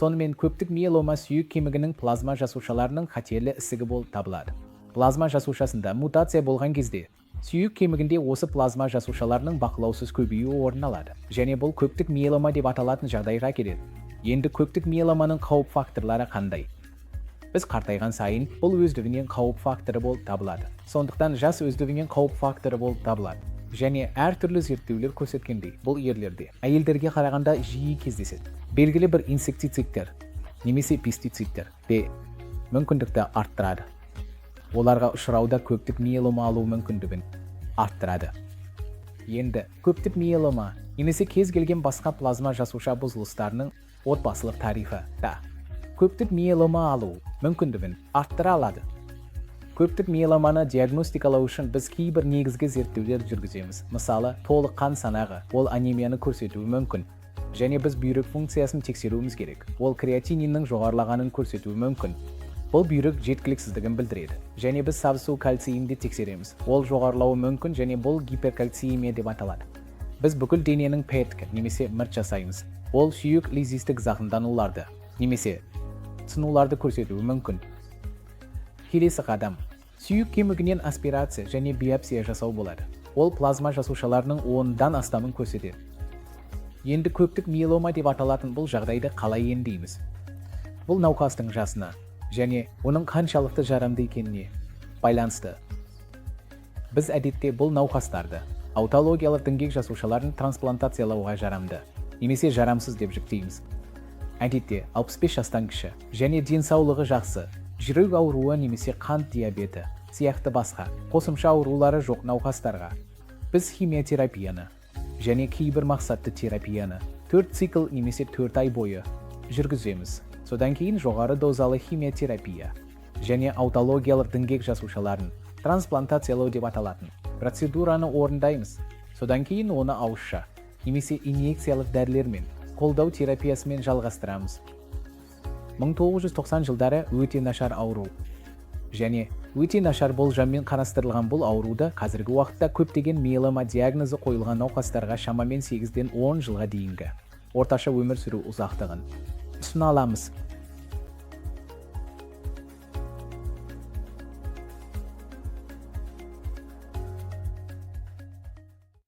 Сонымен, көптік миелома сүйек кемігінің плазма жасушаларының қатерлі ісігі болып табылады. Плазма жасушасында мутация болған кезде сүйек кемігінде осы плазма жасушаларының бақылаусыз көбеюі орын алады және бұл көптік миелома деп аталатын жағдайға келеді. Енді көптік миеломаның қауіп факторлары қандай? Біз қартайған сайын бұл өздігінен қауіп факторы болып табылады. Сондықтан жас өздігінен қауіп факторы болып табылады және әртүрлі зерттеулер көрсеткендей, бұл ерлерде әйелдерге қарағанда жиі кездеседі. Белгілі бір инсектицидтер немесе пестицидтер де мүмкіндікті арттырады, оларға ұшырауда көптік миелома алу мүмкіндігін арттырады. Енді көптік миелома немесе кез келген басқа плазма жасуша бұзылыстарының отбасылық тарихы да көптік миелома алу мүмкіндігін арттыра алады. Көптік миеломаны диагностикалау үшін біз кейбір негізгі зерттеулер жүргіземіз. Мысалы, толық қан санағы, ол анемияны көрсетуі мүмкін, және біз бүйрек функциясын тексеруіміз керек, ол креатининнің жоғарылағанын көрсетуі мүмкін, бұл бүйрек жеткіліксіздігін білдіреді. Және біз сабысу кальцийін де тексереміз, ол жоғарылауы мүмкін және бұл гиперкальциемия деп аталады. Біз бүкіл дененің ПЭТ немесе МРТ жасаймыз, ол сүйек лизистік зақымдануларды немесе сынуларды көрсетуі мүмкін. Келесі қадам сүйек кемігінен аспирация және биопсия жасау болады, ол плазма жасушаларының 10-дан астамын көрсетеді. Енді көптік миелома деп аталатын бұл жағдайды қалай емдейміз? Бұл науқастың жасына және оның қаншалықты жарамды екеніне байланысты. Біз әдетте бұл науқастарды аутологиялық діңгек жасушаларын трансплантациялауға жарамды немесе жарамсыз деп жіктейміз. Әдетте 65 жастан кіші және денсаулығы жақсы, жүрек ауруы немесе қант диабеті сияқты басқа қосымша аурулары жоқ науқастарға біз химиотерапияны және кейбір мақсатты терапияны 4 цикл немесе 4 ай бойы жүргіземіз. Содан кейін жоғары дозалы химиотерапия және аутологиялық діңгек жасушаларын трансплантациялау деп аталатын процедураны орындаймыз. Содан кейін оны ауызша немесе инъекциялық дәрілермен қолдау терапиясымен жалғастырамыз. 1990 жылдары өте нашар ауру және өте нашар болжаммен қарастырылған бұл ауруды қазіргі уақытта көптеген миелома диагнозы қойылған науқастарға шамамен 8-ден 10 жылға дейінгі орташа өмір сүру ұзақтығын ұсына аламыз.